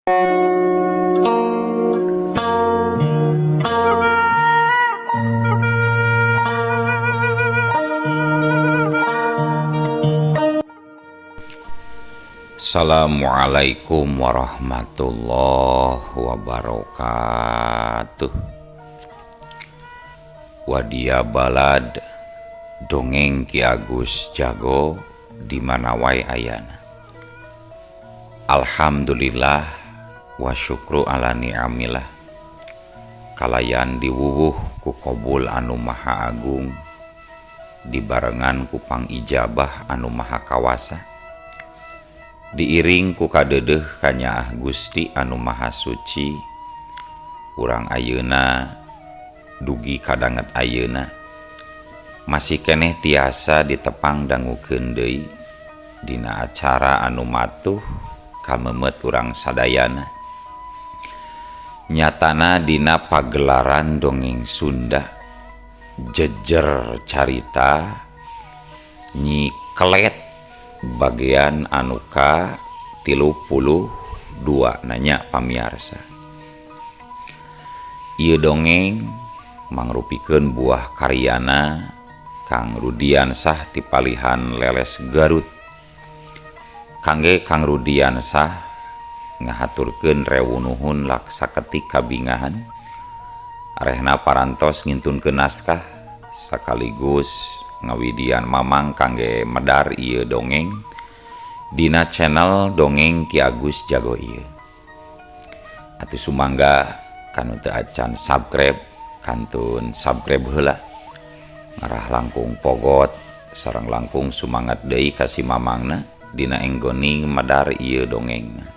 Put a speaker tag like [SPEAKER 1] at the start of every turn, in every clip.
[SPEAKER 1] Assalamualaikum warahmatullahi wabarakatuh. Wadia balad dongeng Ki Agus Jago di mana wae ayana. Alhamdulillah wa syukru ala ni'amillah. Kalayan diwuwuh ku kobul anu maha agung, dibarengan ku pangijabah anu maha kawasa, diiring ku kadeudeih kanyaah Gusti anu maha suci. Urang ayeuna dugi kadanget ayeuna masih keneh tiasa ditepang dangukeun deui dina acara anu matuh kamemet urang sadayana. Nyatana dina pagelaran dongeng Sunda jejer carita Nyi Kelet bagian anu ka 32 nanya pamiarsa. Ieu dongeng mangrupikeun buah karyana Kang Rudiansah ti palihan Leles Garut. Kangge Kang Rudiansah ngahaturkeun rewu nuhun laksaketik kabingahan arehna parantos ngintunkeun naskah sakaligus ngawidian mamang kangge medar ieu dongeng dina channel Dongeng Ki Agus Jago ieu. Atuh sumangga kanu teu acan subscribe kantun subscribe heula, ngarah langkung pogot sareng langkung sumangat deui ka si mamangna dina enggoni medar ieu dongengna.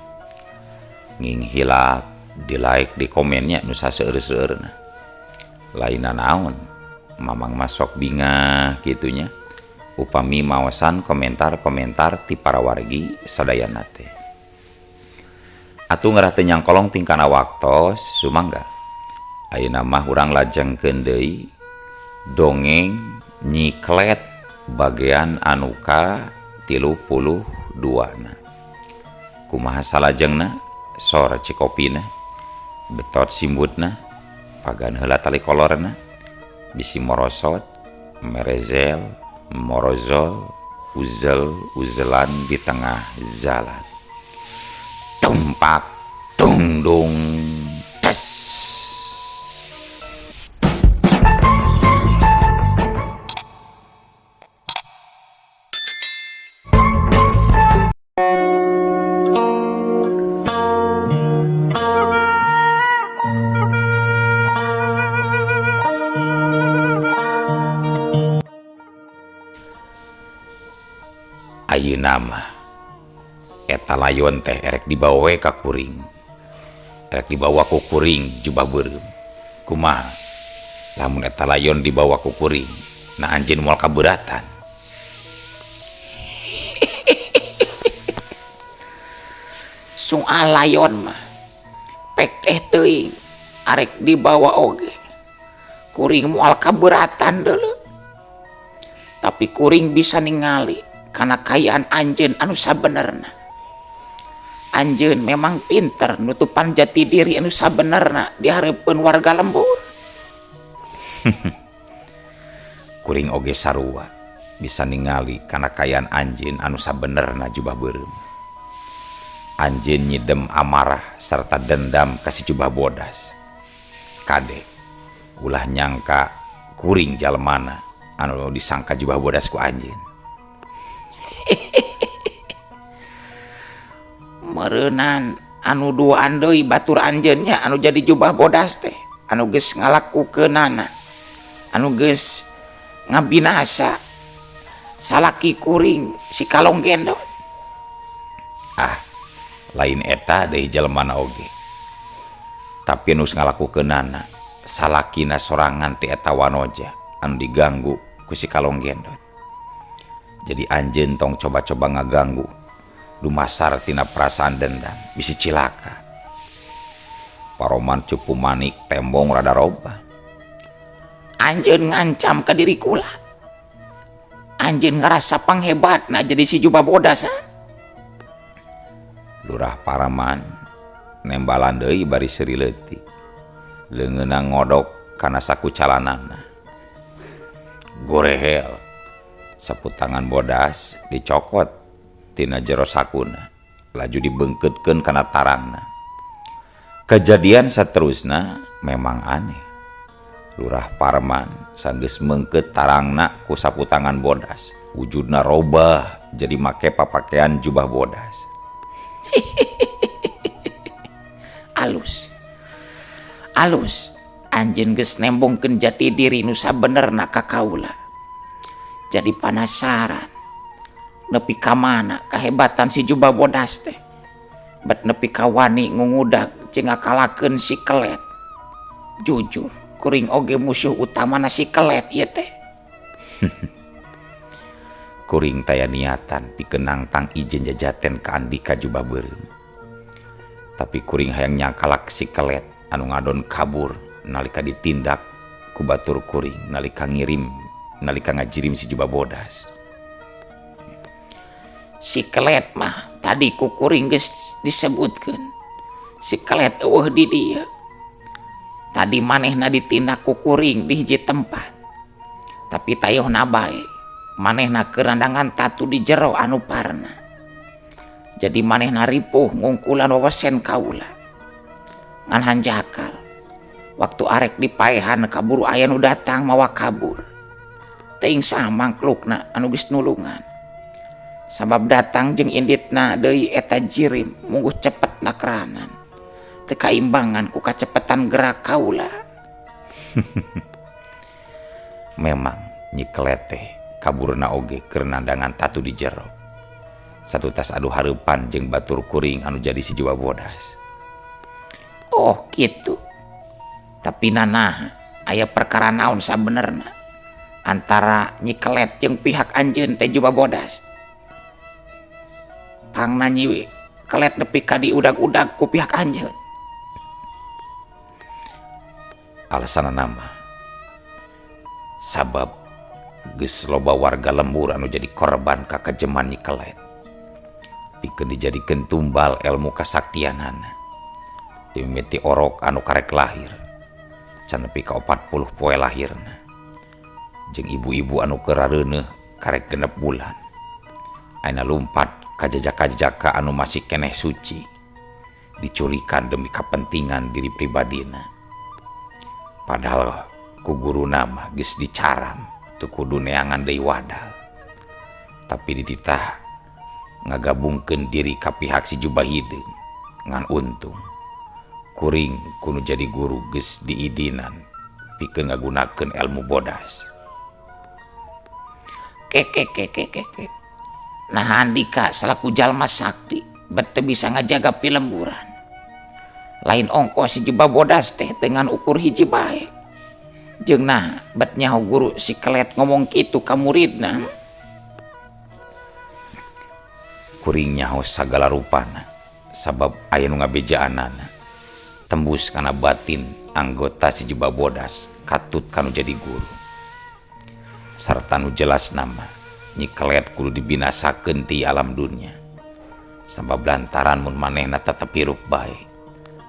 [SPEAKER 1] Nging hilap di like di komennya nu saseueur-seueurna. Lainna naon mamang masok bingah gitunya upami maosan komentar-komentar ti para wargi sadayana teh. Atuh ngarah teu nyangkolong tingkana waktos sumangga ayeuna mah urang lajengkeun deui dongeng Nyi Kelet bagian anu ka 32 na. Kumaha salajengna sor cikopina betot simbutna pagan heula tali kolorna bisi morosot, merezel, morozol, uzel, uzelan di tengah jalan. Tumpak, tungdung, tes. Ayeuna mah eta layon teh erek dibawa we ka kuring, erek dibawa ku kuring jubah beureum. Kumaha lamun eta layon dibawa ku kuring, nah anjeun moal kaberatan.
[SPEAKER 2] Soal layon mah pek teh teuing arek dibawa oge kuring moal kaberatan deuleu, tapi kuring bisa ningali karena kayaan anjeun anu sabenerna. Anjeun memang pinter nutupan jati diri anu sabenerna di hareupeun warga lembur.
[SPEAKER 1] Kuring oge sarua bisa ningali kana kayaan anjeun anu sabenerna jubah beureum. Anjeun nyidem amarah serta dendam ka si jubah bodas. Kade ulah nyangka kuring jalmana anu disangka jubah bodas ku anjeun.
[SPEAKER 2] Meureunan anu duaan deui batur anjeunnya anu jadi jubah bodas teh anu geus ngalakukeunana, anu geus ngabinasa salaki kuring si kalong gendot.
[SPEAKER 1] Ah, lain eta deui jelema oge, tapi nu geus ngalakukeunana salakina sorangan ti eta wanoja anu diganggu ku si kalong gendot. Jadi anjeun tong coba-coba ngaganggu dumasar tina perasaan dendam bisi cilaka. Paroman cupu manik tembong rada robah.
[SPEAKER 2] Anjeun ngancam ka diri kula. Anjeun ngarasa panghebatna jadi si jubah bodas, ha?
[SPEAKER 1] Lurah Paraman Nembalan deui bari seuri leutik. Leungeunna ngodok kana saku calanana. Gorehel. Sapu tangan bodas dicokot tina jero sakuna, laju dibeungkeutkeun kana tarangna. Kejadian saterusna memang aneh. Lurah Parman sanggeus meungkeut tarangna ku sapu tangan bodas, wujudna robah jadi make papakean jubah bodas.
[SPEAKER 2] Alus. Alus, anjeun geus nembongkeun jati diri nu sabenerna ka kaula. Jadi panasaran nepi ka mana kahebatan si jubah bodas teh. Bet nepi ka wani ngungudag jeung ngakalakeun si kelet. Jujur, kuring oge musuh utamana si kelet ieu teh.
[SPEAKER 1] Kuring taya niatan pikeun nangtang ijen jajaten ka andika jubah beureum. Tapi kuring hayang nyakalak si kelet anu ngadon kabur nalika ditindak ku batur kuring nalika ngirim nalika ngajirim si jubah bodas.
[SPEAKER 2] Si kelet mah tadi ku kuring geus disebutkeun. Si kelet eueuh di dieu. Tadi manehna ditindak ku kuring di hiji tempat. Tapi tayohna bae, manehna keur nandangan tatu di jero anu parna. Jadi manehna ripuh ngungkulan wawesen kaula. Ngan hanjakal, waktu arek dipaehan kaburu aya nu datang mawa kabur. Teuing saha mangklukna anu geus nulungan. Sabab datang jeung inditna deui eta jirim mungguh cepet nakranan. Teu kaimbangan ku kacepetan gerak kaula.
[SPEAKER 1] Memang Nyi Kelet teh kaburna oge keur nandangan tatu di jero. Satutas adu hareupan jeung batur kuring anu jadi si jiwa bodas.
[SPEAKER 2] Oh kitu. Tapi nanah aya perkara naon sabenerna antara Nyi Kelet jeung pihak anjeun teh jubah bodas. Pangna Nyi Kelet nepi ka diudag-udag ku pihak anjeun.
[SPEAKER 1] Alasanna nama sabab geus loba warga lembur anu jadi korban ka kejeman Nyi Kelet. Pikeun dijadikeun tumbal ilmu kasaktianana. Dimimiti orok anu karek lahir can nepi ka 40 poe lahirna. Jeung ibu-ibu anu keur rareuneuh karek 6 bulan. Ayeuna lumpat ka jajaka-jajaka anu masih keneh suci, diculikan demi kepentingan diri pribadina. Padahal ku guruna mah geus dicaram, teu kudu neangan deui wadal. Tapi dititah ngagabungkeun diri ka pihak si jubah hideung ngan untung kuring kudu jadi guru geus diidinan pikeun ngagunakeun ilmu bodas.
[SPEAKER 2] Kekekekekeke. Nah andika selaku jalma sakti bet teu bisa ngajaga pilemburan. Lain ongko si jubah bodas teh dengan ukur hiji bae. Jeung nah bet nyaho guru si kelet ngomong kitu ka muridna.
[SPEAKER 1] Kuring nyaho sagala rupana sabab aya nu ngabejaanana. Tembus kana batin anggota si jubah bodas katut kanu jadi guru. Sarta nu jelas nama Nyi Kelet kudu dibinasakeun ti alam dunya. Sabab lantaran mun manehna tetep hirup bae,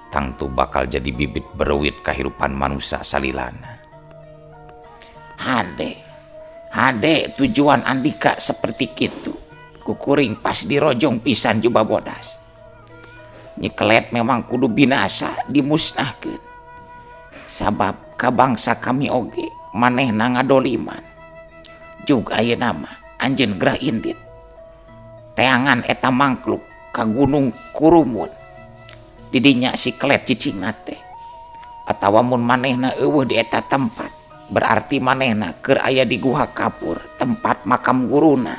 [SPEAKER 1] tangtu bakal jadi bibit berewit kahirupan manusia salilana.
[SPEAKER 2] Hade, hade tujuan andika seperti kitu. Kukuring pas dirojong pisan jubah bodas. Nyi Kelet memang kudu binasa dimusnahkeun. Sabab ka bangsa kami oge manehna ngadoliman. Jug ayeuna mah anjeun gerah indit. Teangan eta mangkluk ka gunung Kurumun. Didinya si Kelet cicingna teh. Atawa mun manehna eueuh di eta tempat, berarti manehna keur aya di guha kapur, tempat makam guruna.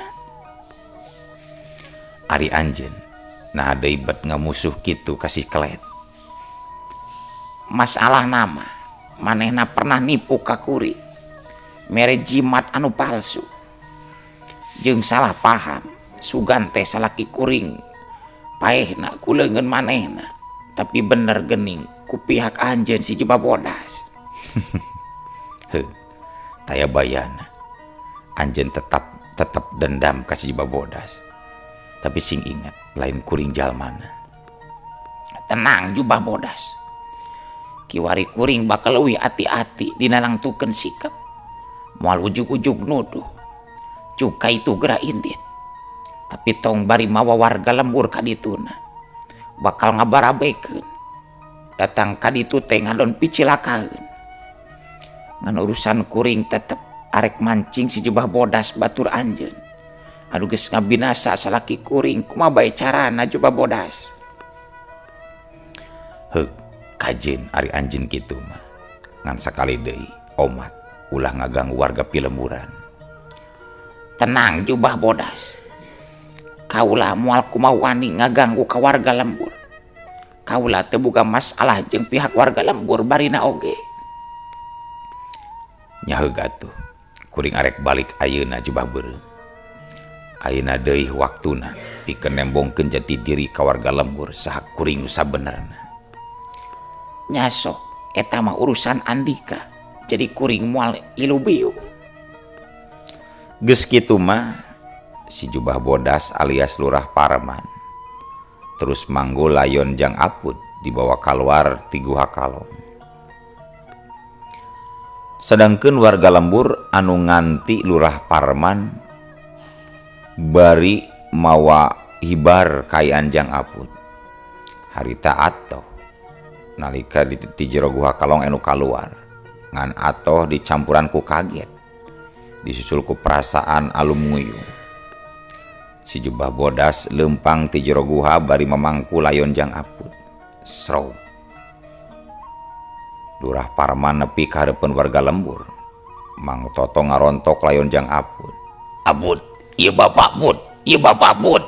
[SPEAKER 1] Ari anjeun nah deui bet ngamusuh kitu ka si Kelet.
[SPEAKER 2] Masalah nama, manehna pernah nipu ka kuring. Mere jimat anu palsu. Jeung salah paham, sugan teh salaki kuring paehna ku leungeun manehna. Tapi bener gening ku pihak anjeun si jubah bodas.
[SPEAKER 1] Heuh, taya bayana. Anjeun tetep dendam ka si jubah bodas. Tapi sing ingat, lain kuring jalmana.
[SPEAKER 2] Tenang jubah bodas. Kiwari kuring bakal leuwih ati-ati dina nangtukeun sikap. Moal ujug-ujug nuduh. Cuka itu geura indit. Tapi tong bari mawa warga lembur ka dituna. Bakal ngabarabekeun. Datang ka ditu teh ngadon picilakaeun. Ngan urusan kuring tetep arek mancing si jubah bodas batur anjeun. Anu geus ngabinasa salaki kuring kumaha bae carana jubah bodas.
[SPEAKER 1] Heuk, kajeun ari anjeun kitu mah. Ngan sakali deui omat ulah ngaganggu warga pilemburan.
[SPEAKER 2] Tenang jubah bodas. Kaula moal kumaha wani ngaganggu ka warga lembur. Kaula teu boga masalah jeung pihak warga lembur barina oge.
[SPEAKER 1] Nya heug atuh, kuring arek balik ayeuna jubah beureum. Ayeuna deui waktuna pikeun nembongkeun jati diri ka warga lembur saha kuring nu sabenerna.
[SPEAKER 2] Nya sok eta mah urusan Andika, jadi kuring moal ilu biung.
[SPEAKER 1] Geus kitu mah si jubah bodas alias Lurah Parman terus manggul layon jang Apud dibawa kaluar ti Guha Kalong. Sedangkeun warga lembur anu nganti Lurah Parman bari mawa hibar kaayaan jang Apud. Harita atoh nalika di jero Guha Kalong anu kaluar ngan atoh dicampuran ku kaget disusul ku perasaan alum nguyung. Si jubah bodas lempang ti jero guha bari mamangku layon jang Apud. Srow. Lurah Parman nepi ka hareupeun warga lembur. Mang Toto ngarontok layon jang Apud.
[SPEAKER 2] Apud, ieu bapak Pud, ieu bapak Pud.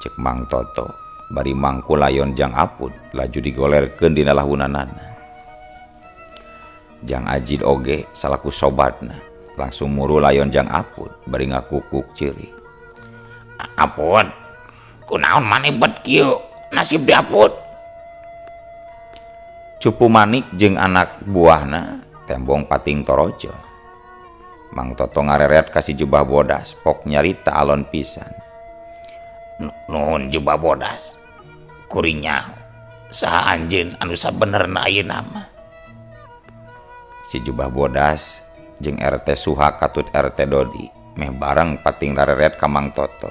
[SPEAKER 1] Cek Mang Toto bari mangku layon jang Apud laju digolerkeun dina lahunanana. Jang Ajid oge salaku sobatna langsung muru layon jang Apud bari ngakukuk ceurik.
[SPEAKER 2] Apud, kunaon maneh bet kieu nasib di Apud?
[SPEAKER 1] Cupu Manik jeung anak buahna tembong pating torojo. Mang Toto ngareret ka si jubah bodas pok nyarita alon pisan.
[SPEAKER 2] Nuhun jubah bodas, kuring nyaho saha anjeun anu sabenerna ayeuna mah.
[SPEAKER 1] Si jubah bodas jeung RT Suha katut RT Dodi meh bareng pating rareret ka Mang Toto.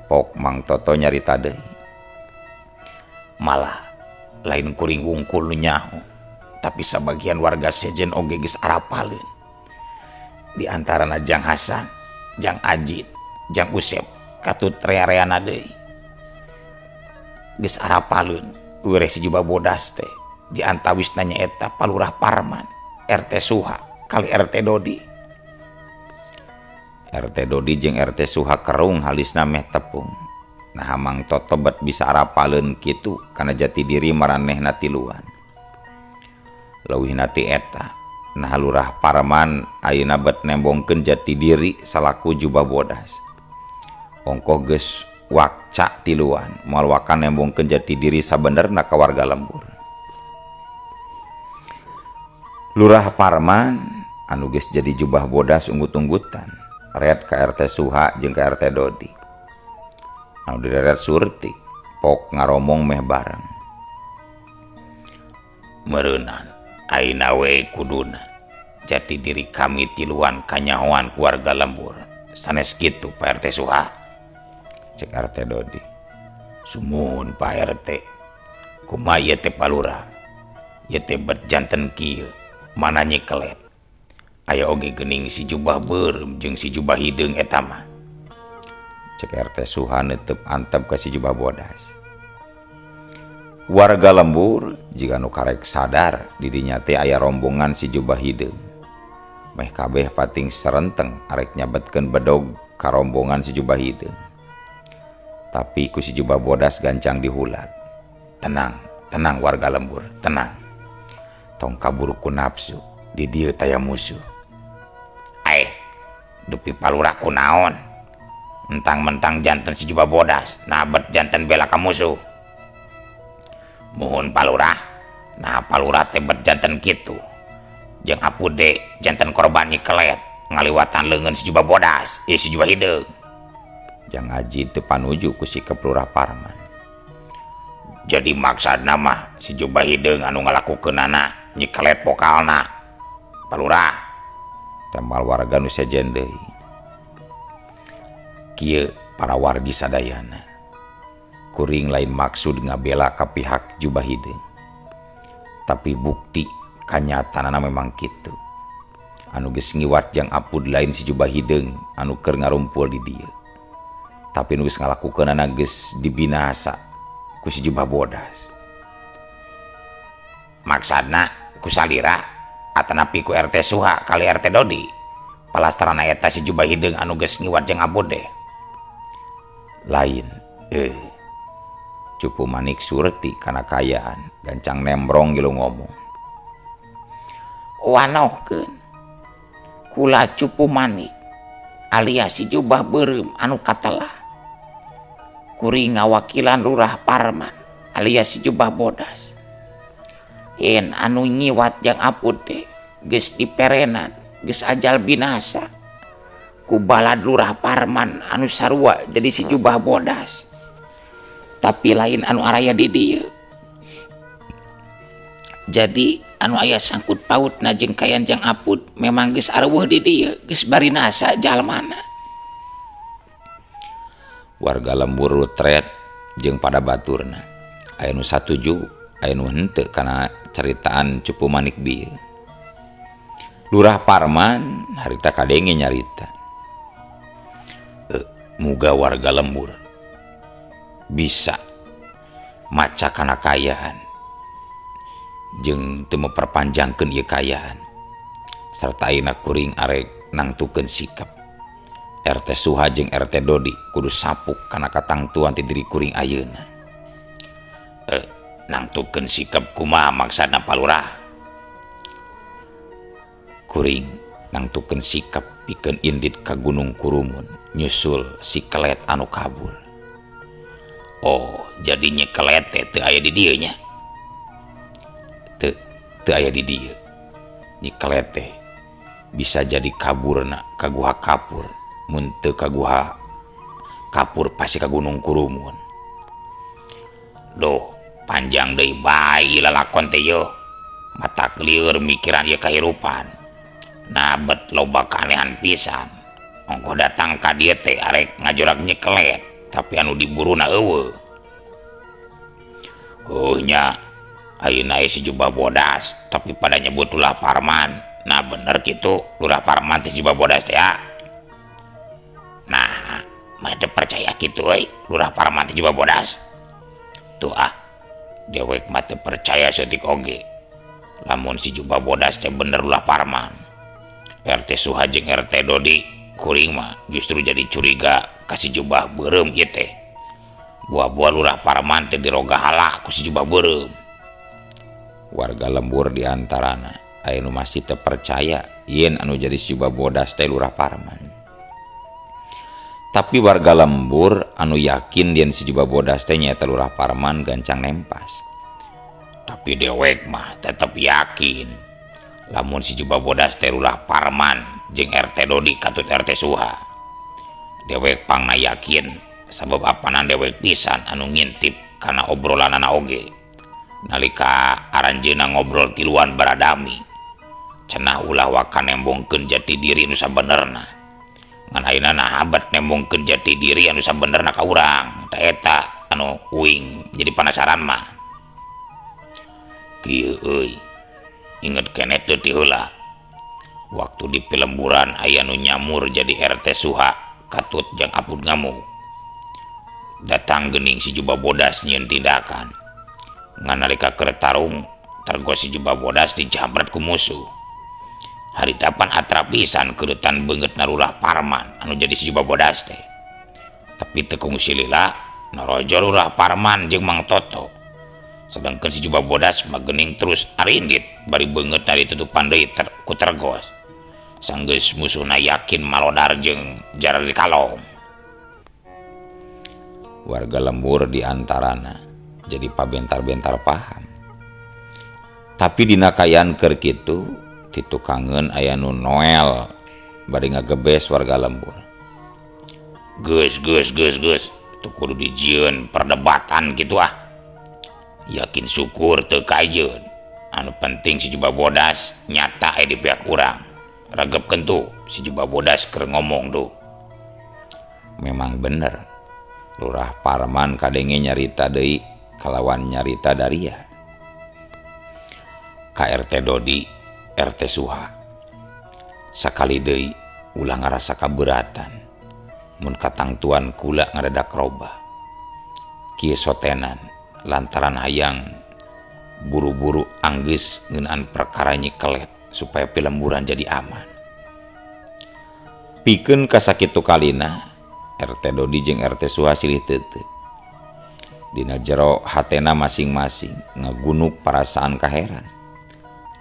[SPEAKER 1] Pok Mang Toto nyarita deui.
[SPEAKER 2] Malah lain kuring wungkul nu nyaho, tapi sabagian warga sejen oge geus arapaleun. Di antarana Jang Hasan, Jang Ajid, Jang Usep, katut rea-reana deui. Geus arapaleun wereh si jubah bodas teh di antawisna nyaeta Palurah Parman, RT Suha, kali RT Dodi.
[SPEAKER 1] RT Dodi jeung RT Suha kerung halisna meh tepung. Nah Mang Toto bet bisa arapaleun kitu kana jati diri maranehna tiluan. Leuwihna ti eta, nah Lurah Parman ayeuna bet nembongkeun jati diri salaku jubah bodas. Ongkoh geus wakca tiluan moal waka nembongkeun jati diri sabenerna ka warga lembur. Lurah Parman anu geus jadi jubah bodas unggut-unggutan red ka RT Suha jeung ka RT Dodi. Anu direret Surti pok ngaromong meh bareng.
[SPEAKER 2] Meureunan ayeuna we kuduna jati diri kami tiluan kanyahoan ku warga lembur. Sanes kitu Pak RT Suha?
[SPEAKER 1] Cek RT Dodi.
[SPEAKER 2] Sumuhun Pak RT. Kumaha ieu teh Palurah? Ieu teh bet janten kieu, mana nyikelet. Aya oge geuning si jubah beureum jeung si jubah hideung eta mah.
[SPEAKER 1] Cek RT Suha neuteub antep ka si jubah bodas. Warga lembur jiga nu karek sadar di dinya teh aya rombongan si jubah hideung. Meh kabeh pating serenteng arek nyabetkeun bedog ka rombongan si jubah hideung. Tapi ku si jubah bodas gancang dihulat.
[SPEAKER 2] Tenang, tenang warga lembur, tenang. Tong kabur ku nafsu, di dieu taya musuh. Aeh, dupi Palurah kunaon? Mentang-mentang janten si jubah bodas, nabet janten bela ka musuh. Muhun Palurah, nah Palurah teh bet janten kitu. Jeung Apude janten korban nyikelet, ngaliwatan leungeun si jubah bodas, si jubah hideung.
[SPEAKER 1] Jang Aji teu panuju ku sikep Lurah Parman.
[SPEAKER 2] Jadi maksudna mah si jubah hideung anu ngalakukeunana Nyi Kelet pokalna Pak Lurah.
[SPEAKER 1] Tembal warga nu sejen deui. Kieu para wargi sadayana. Kuring lain maksud ngabela ka pihak jubah hideung. Tapi bukti kanyatanana memang kitu. Anu geus ngiwat jang apud lain si jubah hideung anu keur ngarumpul di dieu. Tapi nu geus ngalakukeunana geus dibinasa ku si jubah bodas.
[SPEAKER 2] Maksudna ku salira atanapi ku RT Suha kali RT Dodi. Palastrana eta si jubah hideung anu geus ngiwat jeung apud deh.
[SPEAKER 1] Lain Cupu Manik surti kana kayaan gancang nembrong gilu ngomong.
[SPEAKER 2] Wanohkeun kula Cupu Manik alias si jubah beureum anu katelah. Kuring ngawakilan Lurah Parman alias si jubah bodas. Yen anu nyiwat jang apud teh geus diperenan, geus ajal binasa ku balad Lurah Parman anu sarua jadi si jubah bodas. Tapi lain anu araya di dieu. Jadi anu aya sangkut paut na jeung kayan jang apud memang geus areuweuh di dieu, geus barinasa jalmana.
[SPEAKER 1] Warga lembur rutret jeung pada baturna. Aya nu satuju, aya nu henteu kana caritaan Cupu Manik bieu. Lurah Parman harita kadenge nyarita. Muga warga lembur bisa maca kana kayaan jeung teu memperpanjangkeun ieu kayaan. Sarta ayeuna kuring arek nangtukeun sikap. RT Suha jeung RT Dodi kudu sapuk kana katangtuan ti diri kuring ayeuna.
[SPEAKER 2] Nangtukeun sikap kumaha maksudna Pak Lurah?
[SPEAKER 1] Kuring nangtukeun sikap pikeun indit ka Gunung Kurumun nyusul si Kelet anu kabur.
[SPEAKER 2] Oh, jadi Nyi Kelet teh teu aya di dieu nya?
[SPEAKER 1] Teu, teu aya di dieu. Nyi Kelet teh bisa jadi kaburna ka Guha Kapur. Mun teu ka Guha Kapur pasti ka Gunung Kurumun.
[SPEAKER 2] Duh, panjang deui bae lalakon teh yeuh. Mata lieur mikiran ieu kahirupan. Nah, bet loba kaanehan pisan. Ongkoh datang ka dieu teh arek ngajorak Nyi Kelet, tapi anu diburuna eueuh. Heuh nya, ayeuna si jubah bodas, tapi pada nyebut Lurah Parman. Nah bener kitu, Lurah Parman teh jubah bodas teh ya. Nah, mah teu percaya kitu euy, Lurah Parman teh jubah bodas. Tuh ah, dewek mah teu percaya saeutik oge. Lamun si jubah bodas teh bener Lurah Parman. RT Suha jeung RT Dodi kuring mah justru jadi curiga ka si jubah beureum ieu teh. Buah-buah Lurah Parman teh dirogahala ku si jubah beureum.
[SPEAKER 1] Warga lembur di antarana aya nu masih teu percaya yen anu jadi si jubah bodas teh Lurah Parman. Tapi warga lembur anu yakin yen si jubah bodas teh nyaeta Lurah Parman gancang nempas.
[SPEAKER 2] Tapi dewek mah tetep yakin lamun si jubah bodas teh Lurah Parman jeung RT Dodi katut RT Suha. Dewek pangna yakin sabab apanan dewek pisan anu ngintip kana obrolanana oge. Nalika aranjeunna ngobrol tiluan baradami, cenah ulah waka nembongkeun jati diri nu sabenerna. Ngan ayeuna nah abet nembongkeun jati diri anu sabenerna ka urang. Tah eta anu uing jadi panasaran mah. Kieu euy, inget keneh teu ti heula. Waktu di pilemburan aya nu nyamur jadi RT Suha katut jang apud ngamuk. Datang geuning si jubah bodas nyieun tindakan. Ngan nalika keur tarung tergos si jubah bodas dijabret ku musuh. Harita pan atrap pisan keuretan beungeutna Lurah Parman anu jadi si jubah bodas teh. Tapi teu kungsi lila norojo Lurah Parman jeung Mang Toto. Sedangkan si jubah bodas mah geuning terus arindit bari beungeutna ditutupan deui ku tergos. Sanggeus musuhna yakin malodar jeung jarar di kalong.
[SPEAKER 1] Warga lembur di antarana jadi pabentar-bentar paham. Tapi dina kaayaan keur kitu titukangeun aya nu Noel bari ngagebes warga lembur.
[SPEAKER 2] Geus geus geus geus, teu kudu dijieun perdebatan kitu ah. Yakin syukur teu kajeun. Anu penting si jubah bodas nyata aya di pihak urang. Regepkeun tuh si jubah bodas keur ngomong tuh.
[SPEAKER 1] Memang bener. Lurah Parman kadenge nyarita deui kalawan nyarita daria. Ka RT Dodi, RT Suha. Sakali deui ulah ngarasa kaberatan mun katangtuan kula ngaredak robah. Kieu sotenan lantaran hayang buru-buru anggeus ngeunaan perkara Nyi Kelet supaya pilemburan jadi aman. Pikeun ka sakitu kalina RT Dodi jeung RT Suha silih teuteut. Dina jero hatena masing-masing ngagunuk parasaan kaheran.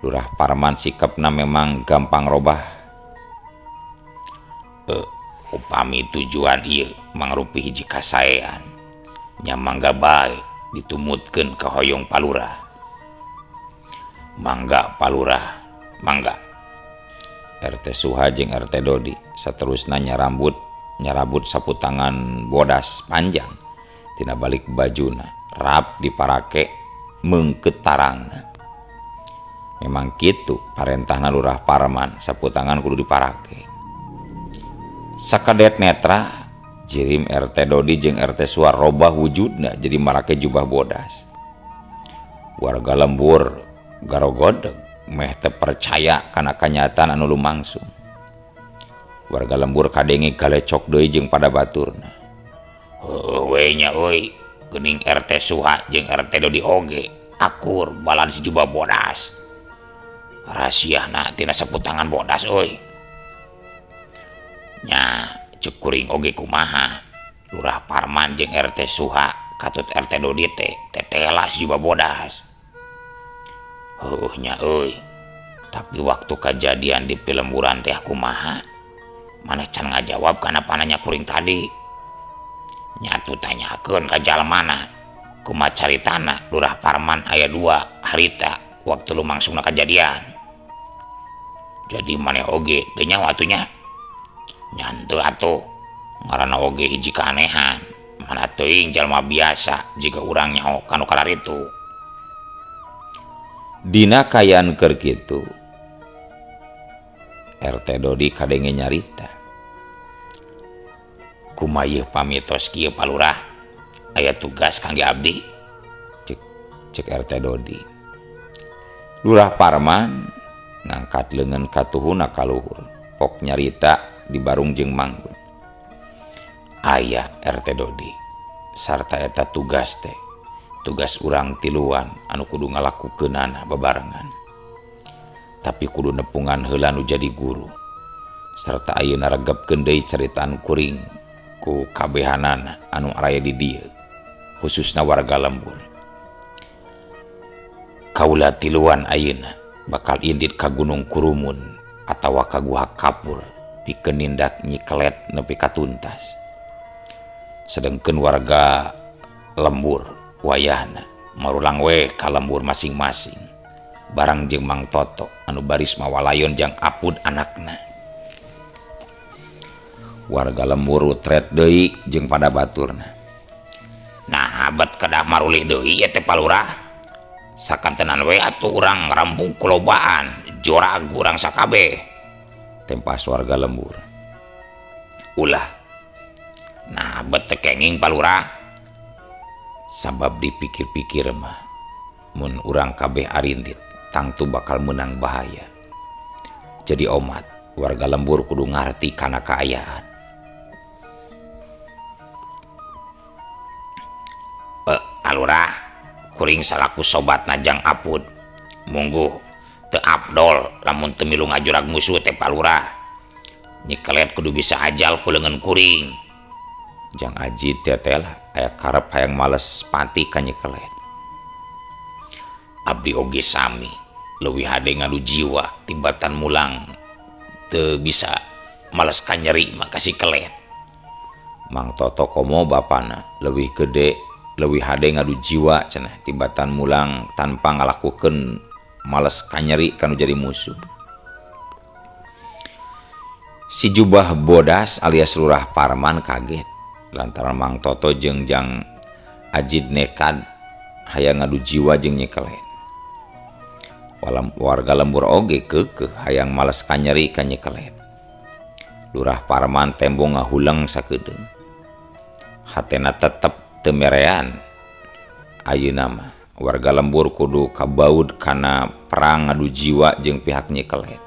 [SPEAKER 1] Lurah Parman sikapna memang gampang robah.
[SPEAKER 2] Upami tujuan ieu mangrupi hiji kasaean. Nya mangga bae ditumutkeun ka hoyong palurah. Mangga palurah, mangga.
[SPEAKER 1] RT Suha jeung RT Dodi saterusna nyarabut sapu tangan bodas panjang tina balik bajuna rap diparake meungkeut tarangna. Memang kitu parentahna Lurah Parman, sapu tangan kudu diparake. Sakadet netra jirim RT Dodi jeung RT Suha robah wujudna jadi marake jubah bodas. Warga lembur garogodeg meh teu percaya kana kanyataan anu lumangsung. Warga lembur kadenge galecok deui jeung pada baturna.
[SPEAKER 2] Heueuh we nya euy, geuning RT Suha jeung RT Dodi oge akur balan si jubah bodas. Rahasiana tina sapu tangan bodas euy. Nya ceuk kuring oge kumaha Lurah Parman jeung RT Suha katut RT Dodi teh tetela si jubah bodas. Heueuh nya euy. Tapi waktu kajadian di pilemburan teh kumaha? Maneh can ngajawab kana pananya kuring tadi. Nyatu tanyakeun ka jalmana. Kumaha caritana Lurah Parman aya 2 harita waktu lumangsungna kajadian. Jadi maneh oge teu nyaho atuh nya. Nya henteu atuh. Ngaranna oge hiji keanehan. Mana teuing jalma biasa jiga urang nyaho kanu kararitu.
[SPEAKER 1] Dina kaayaan keur kitu RT Dodi kadenge nyarita.
[SPEAKER 2] Kumaha yeuh pamitos kieu Palurah? Aya tugas kangge abdi.
[SPEAKER 1] Cek RT Dodi. Lurah Parman ngangkat leungeun katuhuna ka luhur, pok nyarita dibarung jeung manggun. Aya RT Dodi sarta eta tugas teh. Tugas urang tiluan anu kudu ngalakukeunana babarengan. Tapi kudu nepungan heula nu jadi guru. Sarta ayeuna regepkeun deui caritaan kuring ku kabehanana anu araya di dieu, khususna warga lembur. Kaula tiluan ayeuna bakal indit ka Gunung Kurumun atawa ka Guha Kapur pikeun nindak Nyi Kelet nepi ka tuntas. Sedengkeun warga lembur wayahna marulang we ka lembur masing-masing barang jeung Mang Toto anu baris mawa layon jang Apud anakna. Warga lembur utret deui jeung pada baturna.
[SPEAKER 2] Nah, abet kedah marulih deui ieu teh Palurah. Sakantenan we atuh urang ngarampung kulobaan, jorag urang sakabeh.
[SPEAKER 1] Tempas warga lembur.
[SPEAKER 2] Ulah. Nah, abet teu kenging Palurah.
[SPEAKER 1] Sabab dipikir-pikir mah mun urang kabeh arindit tangtu bakal menang bahaya. Jadi omat warga lembur kudu ngarti kana kaayaan.
[SPEAKER 2] Alurah kuring salaku sobat najang Apud. Mungguh teu abdol lamun teu milu ngajurag musuh teh Palurah. Nyi Kelet kudu bisa ajal ku leungeun kuring.
[SPEAKER 1] Jang Aji teteh lah aya karep hayang males pati ka Nyi Kelet.
[SPEAKER 2] Abdi oge sami leuwih hade ngadu jiwa tibatan mulang teu bisa males ka nyeri mah ka si Kelet.
[SPEAKER 1] Mang Toto komo bapana leuwih gede leuwih hade ngadu jiwa cenah tibatan mulang tanpa ngalakukeun males ka nyeri kanu jadi musuh. Si jubah bodas alias Lurah Parman kaget lantaran Mang Toto jeung Jang Ajid nekad hayang ngadu jiwa jeung Nyi Kelet. Warga lembur oge keukeuh hayang males kanyeri ka Nyi Kelet. Lurah Parman tembong ngahuleng sakedeung. Hatena tetep teu merean. Ayeuna mah warga lembur kudu kabaud kana perang ngadu jiwa jeung pihak Nyi Kelet.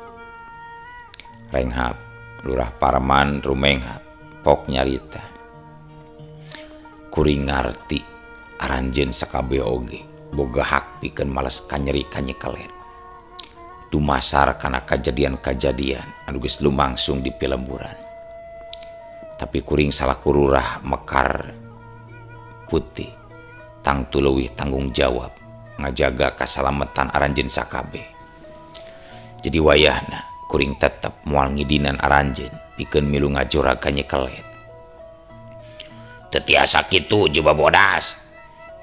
[SPEAKER 1] Renghap Lurah Parman rumenghap pok nyarita. Kuring ngarti aranjeun sakabeh oge boga hak pikeun males kanyeri ka Nyi Kelet. Dumasar kana kajadian-kajadian anu geus lumangsung di pilemburan. Tapi kuring salaku lurah Mekar Putih tangtu leuwih tanggung jawab ngajaga kasalametan aranjeun sakabeh. Jadi wayahna kuring tetep moal ngidinan aranjeun pikeun milu ngajorag ka Nyi Kelet.
[SPEAKER 2] Teu tiasa kitu Jubah Bodas.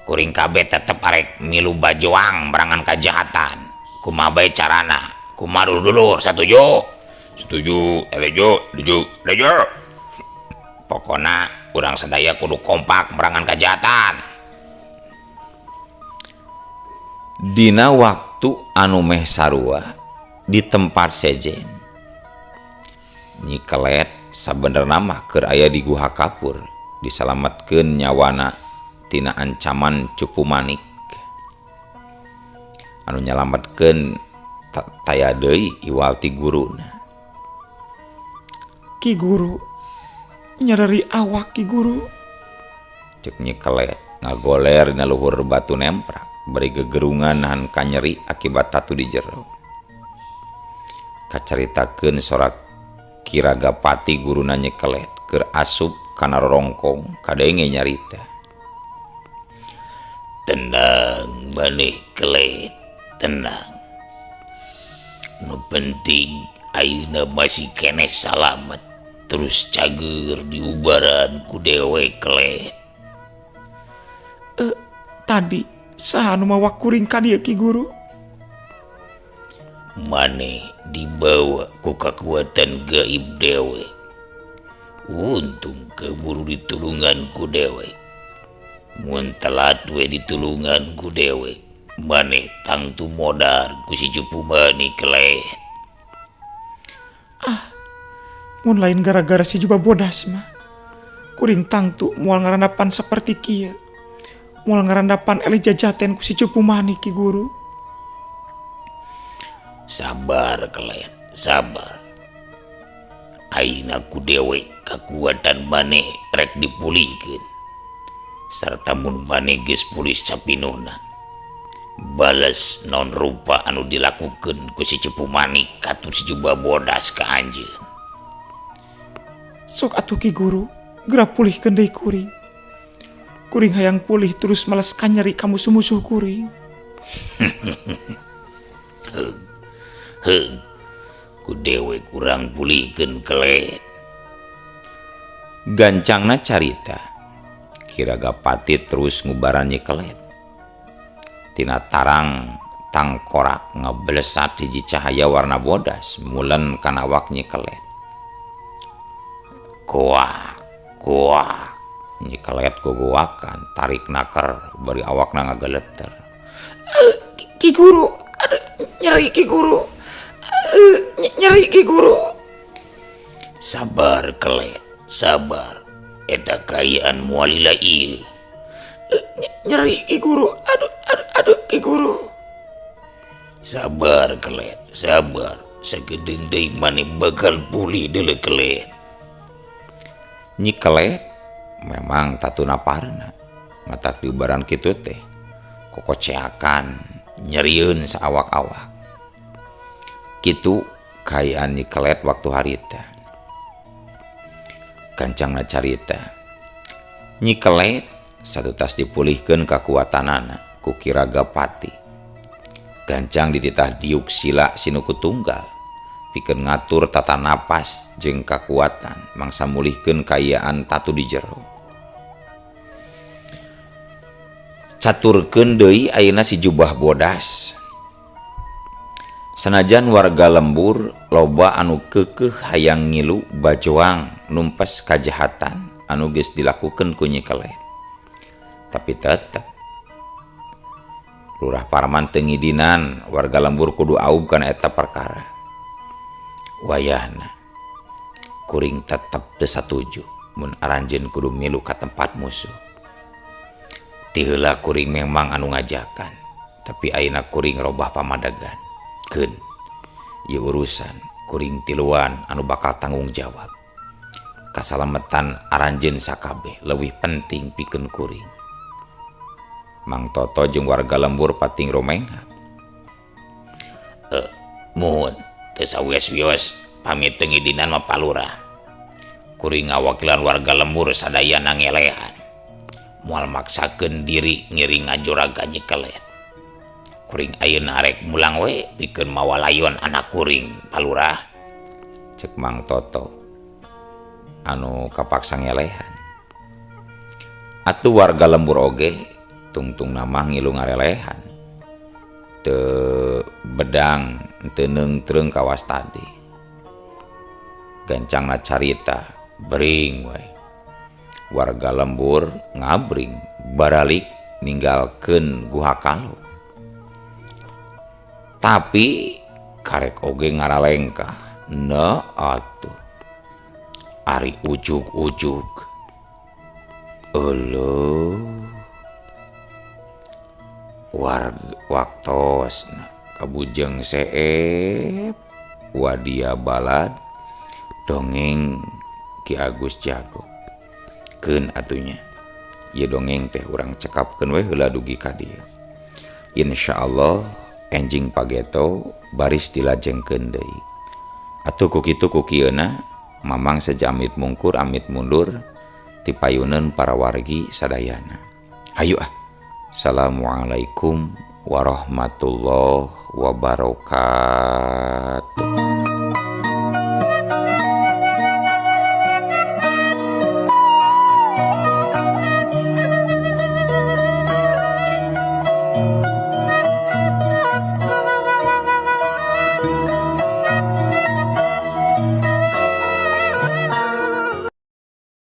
[SPEAKER 2] Kuring kabeh tetep arek milu bajoang merangan kajahatan. Kumaha bae carana? Kumaha dulur-dulur satuju? Setuju, setuju, setuju, setuju. Pokona urang sadaya kudu kompak merangan kajahatan.
[SPEAKER 1] Dina waktu anu meh sarua di tempat sejen Nyi Kelet sabenerna mah keur aya di Guha Kapur disalametkeun nyawana tina ancaman Cupu Manik anu nyalametkeun taya deui iwal ti guruna.
[SPEAKER 3] Ki Guru nyereri awak Ki Guru,
[SPEAKER 1] cek Nyi Kelet ngagoler dina luhur batu nemprak bari gegerungan nahan kanyeri akibat tatu di jero. Kacaritakeun sorak Ki Ragapati guruna Nyi Kelet keur asup kana rorongkong kadenge nyarita.
[SPEAKER 2] Tenang maneh Kelet, tenang. Nu penting ayeuna masih keneh salamet terus cager diubaran ku dewe Kelet.
[SPEAKER 3] Tadi saha nu mawa kuring ka dieu Ki Guru?
[SPEAKER 2] Maneh dibawa ku kakuatan gaib dewe. Untung keburu ditulungan ku dewe. Mun telat we ditulungan ku dewe, maneh tangtu modar ku si Cupu Manik Kelet.
[SPEAKER 3] Ah, mun lain gara-gara si Jubah Bodas mah kuring tangtu moal ngarandapan saperti kieu. Moal ngarandapan eleh jajaten ku si Cupu Manik Ki Guru.
[SPEAKER 2] Sabar Kelet, sabar. Ayeuna ku dewe kakuatan maneh rek dipulihkeun. Sarta mun maneh geus pulih sapinuhna, bales naon rupa anu dilakukeun ku si Cupu Manik katu si Jubah Bodas ka anjeun.
[SPEAKER 3] Sok atuh Ki Guru, geura pulihkeun deui kuring. Kuring hayang pulih terus males kanyeri ka musuh-musuh kuring.
[SPEAKER 2] Heug, heug, ku dewe kurang pulihkeun Kelet.
[SPEAKER 1] Gancangna carita, Ki Ragapati terus ngubaran Nyi Kelet. Tina tarang tangkorak ngeblesat hiji cahaya warna bodas mulen kana awak Nyi Kelet. Kuak, kuak, Nyi Kelet gogoakan, tarik naker bari awakna ngageleter.
[SPEAKER 3] Ki Guru, aduh, nyeri Ki Guru. Nyeri Ki Guru.
[SPEAKER 2] Sabar Kelet, sabar. Eta kaayaan moal lila ieu.
[SPEAKER 3] Nyeri Ki Guru, aduh, aduh, aduh Ki Guru.
[SPEAKER 2] Sabar Kelet, sabar. Sakedeung deui maneh bakal pulih deuleu Kelet.
[SPEAKER 1] Nyi Kelet memang tatuna parna matak diubaran kitu teh kokoceakan nyerieun saawak-awak. Kitu kaayaan Nyi Kelet waktu harita. Gancangna carita, Nyi Kelet satutas dipulihkeun kakuatanana ku Ki Ragapati. Gancang dititah diuk sila sinuku tunggal pikeun ngatur tata napas jeung kakuatan mangsa mulihkeun kaayaan tatu di jero. Caturkeun deui ayeuna si Jubah Bodas. Sanajan warga lembur loba anu keukeuh hayang ngilu bajoang numpes kajahatan anu geus dilakukeun ku Nyi Kelet. Tapi tetep Lurah Parman teu ngidinan warga lembur kudu aub kana eta perkara. Wayahna kuring tetep teu satuju mun aranjeun kudu milu ka tempat musuh. Ti heula kuring memang anu ngajakan, tapi ayeuna kuring robah pamadegan. Keun ieu urusan kuring tiluan anu bakal tanggung jawab. Kasalametan aranjeun sakabeh leuwih penting pikeun kuring. Mang Toto jeung warga lembur pating rumenghap.
[SPEAKER 2] Muhun teu sawios-wios pamit teu ngidinan mah Pak Lurah. Kuring ngawakilan warga lembur sadayana ngelehan. Moal maksakeun diri ngiring ngajuragan Nyi Kelet. Kuring ayeuna arek mulang we pikeun mawa layon anak kuring Pak Lurah.
[SPEAKER 1] Cek Mang Toto anu kapaksa ngelehan. Atuh warga lembur oge tungtung nama ngilu ngarelehan. Teu bedang teu neungtreung kawas tadi. Gancangna carita bering we. Warga lembur ngabring baralik ninggalkeun Guha Kalong. Tapi karek oge ngaralengkah na atuh. Ari ujug-ujug. Euleuh. Warga waktosna kabujeng seep wadia balad dongeng Ki Agus Jago. Keun atunya ieu dongeng teh urang cekapkeun we heula dugi ka dieu. Insyaallah enjing pageto baris dilajengkeun deui. Atuh ku kitu ku kieuna Mamang sejamit mungkur amit mundur tipayuneun para wargi sadayana. Hayu ah. Assalamualaikum warahmatullahi wabarakatuh.